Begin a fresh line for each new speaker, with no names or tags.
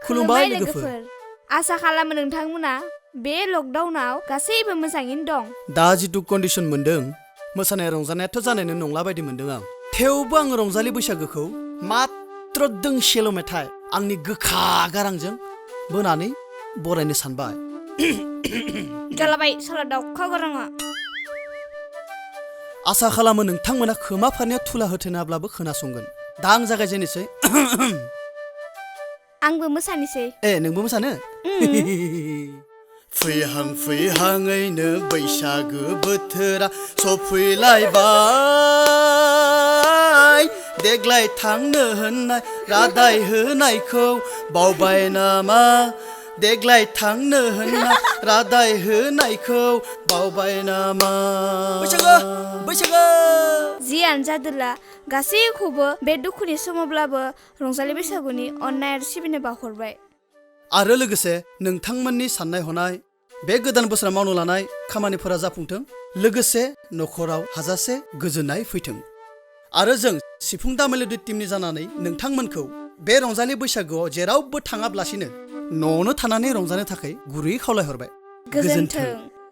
खुलुमबाय लोगोफोर।
आसा खालामो नोंथांमोना बे लकडाउनाव गासैबो मोजाङैनो दं।
दा जितु कन्डिसन मोनदों मोसानाय रंजानायाथ' जानायनो नंला बायदि मोनदों आं। थेवबो आं रंजालि बैसागोखौ मात्र दोंसेल' मेथाइ आंनि गोखा गारांजों बोनानै बरायनो सानबाय।
जालाबाय साला दाउखा गाराङा।
आसा खालामो नोंथांमोना खोमा फारनायाव थुला होथेनाब्लाबो खोनासंगोन। दा आं जागायजेननोसै।
आंबो मोसानोसै।
नोंबो मोसानो? फैहां फैहाङैनो बैसागो बोथोरा सफैलायबाय। देग्लाय थांनो होननाय रादाय होनायखौ बावबाय नामा? देग्लाय थांनो होननाय रादाय होनायखौ बावबाय नामा? बैसागो बैसागो।
जियानो जादोला गासैखौबो बे दुखुनि समावब्लाबो रंजालि बैसागुनि अननाय आरो सिबिनाय बावहरबाय।
आरो लोगोसे नोंथांमोननि साननाय हनाय बे गोदान बोसोराव मावनो लानाय खामानिफोरा जाफुंथों। लोगोसे न'खराव हाजासे गोजोननाय फैथों। आरो जों सिफुं दामेलोडी टीमनि जानानै नोंथांमोनखौ बे रंजालि बैसागुआव जेरावबो थाङाब्लासिनो न'आवनो थानानै रंजानो थाखाय गुरैयै खावलायहरबाय।
गोजोन्थों।